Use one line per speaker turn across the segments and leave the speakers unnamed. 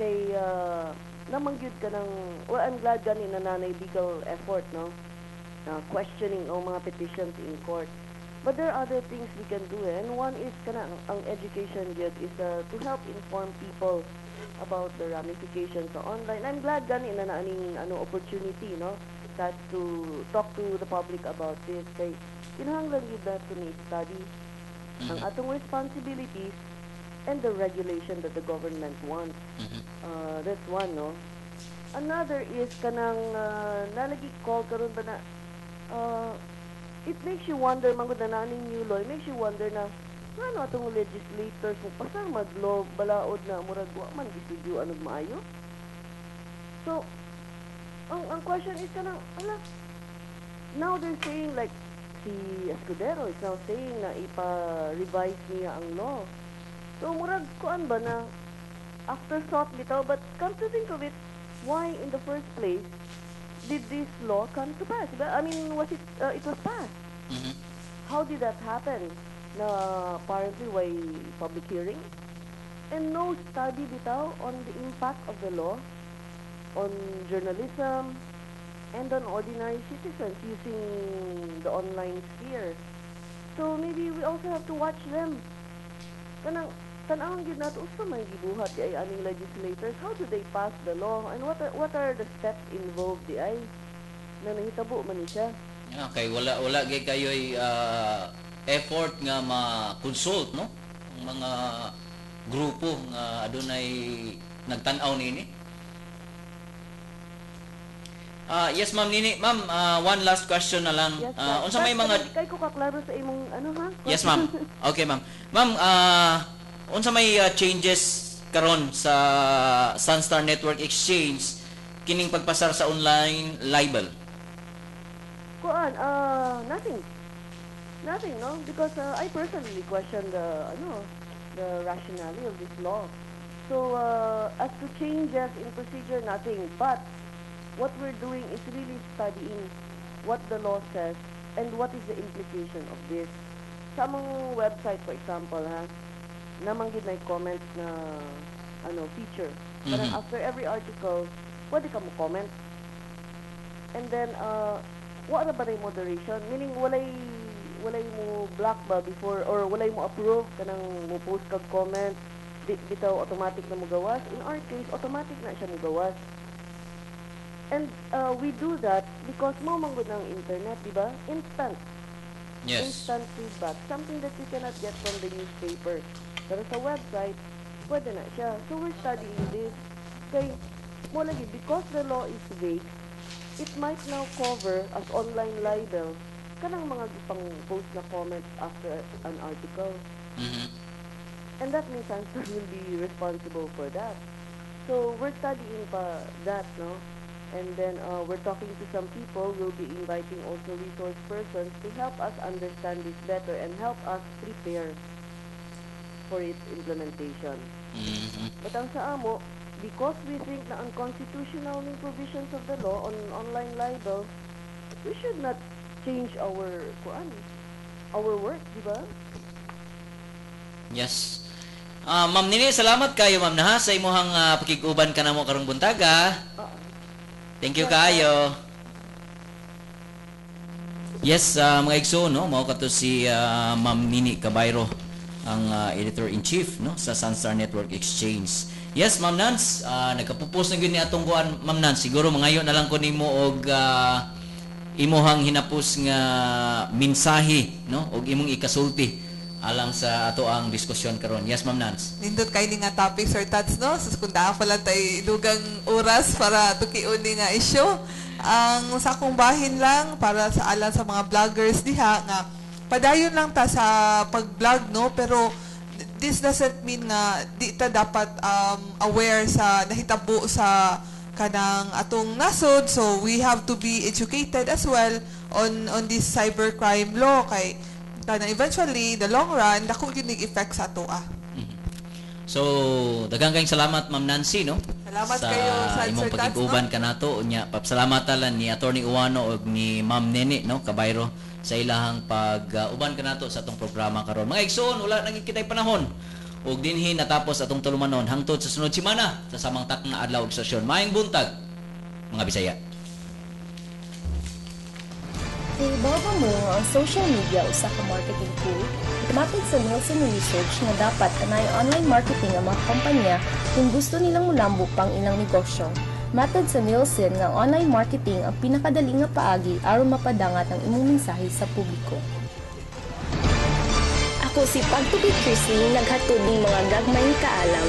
Kay namang gyud ka ng, well, I'm glad gani na naa nay legal effort, no? Questioning ang mga petitions in court. But there are other things we can do, eh. And one is kana ang education gyud is to help inform people about the ramifications sa online. I'm glad gani na naa ning ano opportunity, no? That to talk to the public about this kay kinahanglan gyud nato ni study ang atong responsibilities and the regulation that the government wants. That's one, no? Another is kanang naa lagi call karon ba na it makes you wonder man gud na naa ning new law, it makes you wonder na ngano atong legislators mo pasar mag-law balaod na murag wa man gistudyoan og maayo. So, ang question is kanang ala, now they're saying, like si Escudero is now saying na ipa-revise niya ang law. So murag kuan ba na afterthought bitaw, but come to think of it, why in the first place did this law come to pass? Diba? I mean, was it it was passed. How did that happen? Na apparently way public hearing and no study bitaw on the impact of the law on journalism and on ordinary citizens using the online sphere. So maybe we also have to watch them. Kanang tan-awon gyud nato unsa may gibuhat diay aning legislators. How do they pass the law and what are the steps involved diay na nahitabo man ni siya?
Yeah, kay wala gyud kayo'y effort nga ma-consult, no, ang mga grupo nga adunay nagtan-aw nini. Yes, Ma'am Nini. Ma'am, one last question na lang.
Yes,
Unsa may mga
Kay ko kaklaro sa imong ano ha?
Yes, ma'am. Okay, ma'am. Ma'am, unsa may changes karon sa Sunstar Network Exchange kining pagpasar sa online libel?
Kuan, nothing. Nothing, no? Because I personally question the ano, the rationale of this law. So, as to changes in procedure, nothing. But what we're doing is really studying what the law says and what is the implication of this. Sa among website, for example, ha, naa man gyud na comment na ano feature. Parang after every article, pwede ka mo comment. And then, wala ba na moderation? Meaning, walay mo block ba before, or walay mo approve, kanang mo post kag comment, di, bitaw automatic na mo gawas. In our case, automatic na siya mo gawas. And we do that because mao man gud ang internet, di ba? Instant. Instant feedback. Something that you cannot get from the newspaper. Pero sa website, pwede na siya. So we're studying this. Kay, mao lagi, because the law is vague, it might now cover as online libel kanang mga pang post na comments after an article. And that means Sunstar will be responsible for that. So we're studying pa that, no? And then we're talking to some people. We'll be inviting also resource persons to help us understand this better and help us prepare for its implementation. But ang sa amo, because we think na unconstitutional ning provisions of the law on online libel, we should not change our kuan, our work, di ba?
Yes. Ma'am Nini, salamat kayo, ma'am, na ha sa imuhang pakig-uban kanamo karong buntaga. Thank you kaayo. Yes, mga igsoon, no, mao kato si Ma'am Nini Cabayro, ang editor-in-chief, no, sa Sunstar Network Exchange. Yes, Ma'am Nance, nagkapupos na gyud ni atong kuan, Ma'am Nance. Siguro mangayo na lang ko nimo og imuhang hinapos nga mensahe, no, og imong ikasulti alang sa ato ang diskusyon karon. Yes, Ma'am Nance.
Nindot kay ni nga topic, Sir Tats, no? Sus, kung daa pa lang tay dugang oras para tukion ni nga isyu. Ang sa akong bahin lang para sa alang sa mga vloggers diha nga padayon lang ta sa pag-vlog, no, pero this doesn't mean nga di ta dapat aware sa nahitabo sa kanang atong nasod. So we have to be educated as well on this cybercrime law kay kanang eventually, the long run, dako gyud ning effect sa ato ah.
So, daghang kayong salamat, Ma'am Nancy, no?
Salamat
sa
kayo, sa
imong
Sir Tats,
pakig-uban
no?
kanato unya. Pasalamatan lang ni Attorney Uwano ug ni Ma'am Nene, no, Cabayro sa ilahang pag-uban kanato sa atong programa karon. Mga igsoon, wala na gyud kitay panahon. Ug dinhi natapos atong tulumanon hangtod sa sunod semana sa samang takna adlaw ug stasyon. Maayong buntag, mga Bisaya.
Kahibaw ba mo nga ang social media usa ka marketing tool? Matod sa Nielsen Research nga dapat anay online marketing ang mga kompanya kung gusto nilang mulambo pang ilang negosyo. Matod sa Nielsen nga ang online marketing ang pinakadali nga paagi aron mapadangat ang imong mensahe sa publiko. Ako si Pagtuki Chrisley, naghatod ning mga gagmayng kaalam.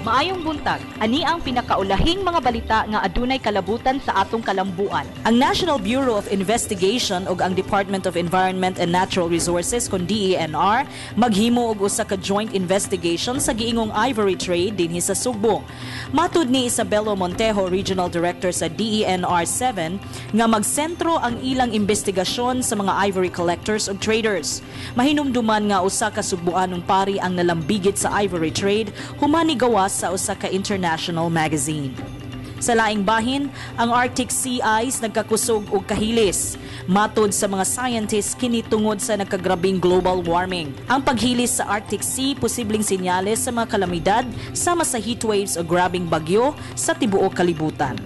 Maayong buntag, ani ang pinakaulahing mga balita nga adunay kalabutan sa atong kalambuan. Ang National Bureau of Investigation ug ang Department of Environment and Natural Resources kon DENR maghimo og usa ka joint investigation sa giingong ivory trade dinhi sa Sugbo. Matud ni Isabelo Montejo, Regional Director sa DENR 7, nga magsentro ang ilang investigasyon sa mga ivory collectors ug traders. Mahinumduman nga usa ka Sugboanong pari ang nalambigit sa ivory trade human gawas sa usa ka international magazine. Sa laing bahin, ang Arctic sea ice nagkakusog og kahilis. Matod sa mga scientists, kini tungod sa nagkagrabing global warming. Ang paghilis sa Arctic Sea posibleng senyales sa mga kalamidad sama sa heat waves o grabing bagyo sa tibuok kalibutan.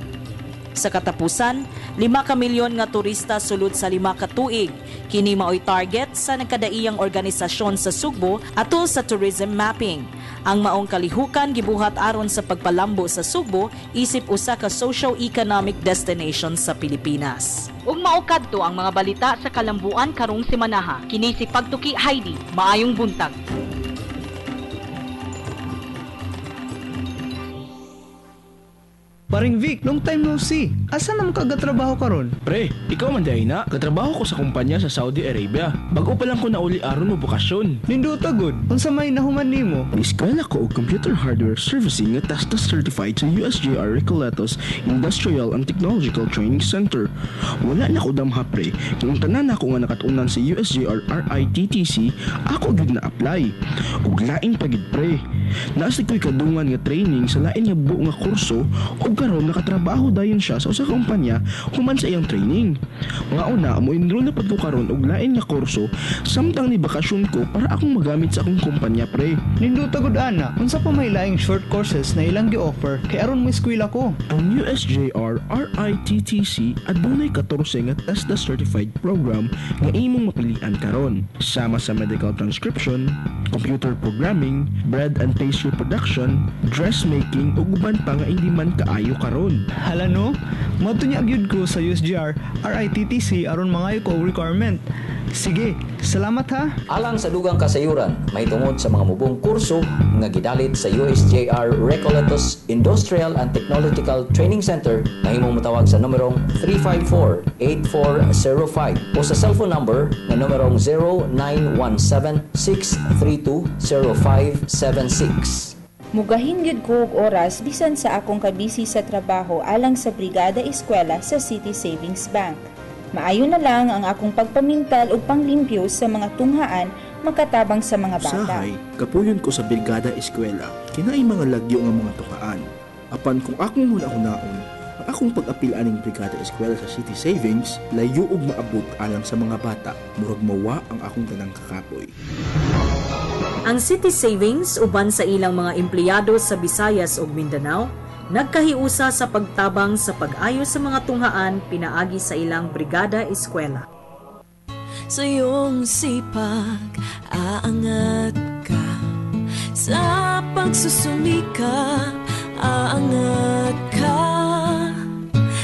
Sa katapusan, 5 ka milyon nga turista sulod sa 5 ka tuig. Kini maoy target sa nagkadaiyang organisasyon sa Sugbo atol sa tourism mapping. Ang maong kalihukan gibuhat aron sa pagpalambo sa Sugbo isip usa ka socio-economic destination sa Pilipinas.
Ug mao kadto ang mga balita sa kalambuan karong semanaha. Kini si Pagtuki Heidi, maayong buntag.
Paring Vic, long time no see. Asa na mo kagatrabaho karon?
Pre, ikaw man diay na. Katrabaho ko sa kumpanya sa Saudi Arabia. Bag-o pa lang ko nauli aron mo bokasyon.
Nindota gud. Unsa may nahuman nimo?
Eskwela ko og computer hardware servicing nga TESDA certified sa USJR Recoletos Industrial and Technological Training Center. Wala na ko damha pre. Kung tanan nako nga nakatunan sa USJR RITTC, ako gyud na apply. Ug lain pa gid pre. Naa ko'y kadungan nga training sa lain nga buo nga kurso ug karon nakatrabaho dayon siya sa usa ka kumpanya human sa iyang training. Mga una, mo-enroll na pud ko karon og lain nga kurso samtang ni bakasyon ko para akong magamit sa akong kumpanya pre.
Nindota gud ana. Unsa pa may laing short courses na ilang gi-offer kay aron mo eskwela ko?
Ang USJR RITTC adunay 14 nga TESDA certified program nga imong mapilian karon, sama sa medical transcription, computer programming, bread and pastry production, dressmaking ug uban pa nga hindi man kaayo karon.
Hala no, moadto nya gyud ko sa USJR RITTC aron mangayo ko og requirement. Sige, salamat ha.
Alang sa dugang kasayuran, mahitungod sa mga mubong kurso nga gidalit sa USJR Recoletos Industrial and Technological Training Center, mahimong motawag sa numerong 354-8405 o sa cellphone number nga numerong 0917-632-0576.
Mugahin gyud ko og oras bisan sa akong kabisi sa trabaho alang sa Brigada Eskwela sa City Savings Bank. Maayo na lang ang akong pagpamintal ug panglimpyo sa mga tunghaan makatabang sa mga bata.
Usahay, kapuyon ko sa Brigada Eskwela, kinaay mga lagyo nga mga tukaan. Apan kung akong huna-hunaon, ang akong pag-apil aning Brigada Eskwela sa City Savings, layo og maabot alang sa mga bata, murag mawa ang akong tanang kakapoy.
Ang City Savings uban sa ilang mga empleyado sa Visayas ug Mindanao nagkahiusa sa pagtabang sa pag-ayo sa mga tunghaan pinaagi sa ilang Brigada Eskwela.
Sa iyong sipag, aangat ka. Sa pagsusumikap, aangat ka.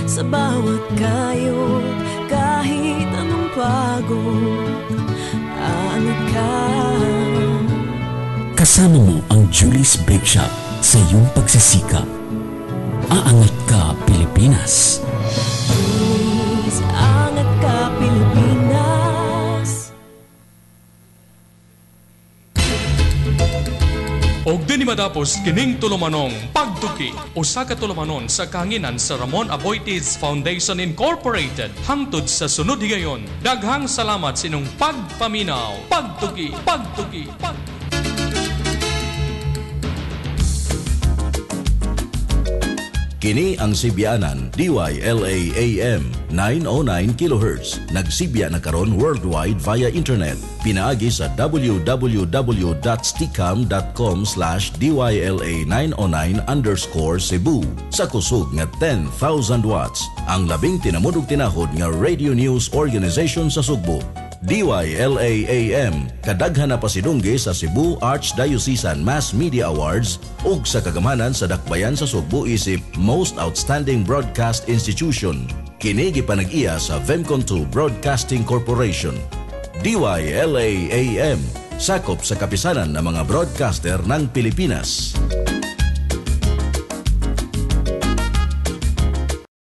Sa bawat kayod, kahit anong pagod, aangat ka.
Kasama mo ang Julie's Bake Shop sa iyong pagsisikap. Aangat ka, Pilipinas.
Julie's, angat ka, Pilipinas.
Og dinhi matapos kining tulumanong Pagtuki, usa ka tulumanon sa kahanginan sa Ramon Aboitiz Foundation Incorporated. Hangtod sa sunod higayon, daghang salamat sa inyong pagpaminaw. Pagtuki, Pagtuki, Pagtuki.
Kini ang Sibianan DYLA AM 909 kHz. Nagsibya na karon worldwide via internet. Pinaagi sa www.stickam.com/dyla909_Cebu sa kusog nga 10,000 watts. Ang labing tinamudog tinahod nga radio news organization sa Sugbo. DYLA AM, kadaghan na pasidunggi sa Cebu Archdiocesan Mass Media Awards ug sa kagamhanan sa Dakbayan sa Sugbo isip Most Outstanding Broadcast Institution. Kini gipanag-iya sa Vemcon 2 Broadcasting Corporation. DYLA AM, sakop sa kapisanan ng mga broadcaster ng Pilipinas.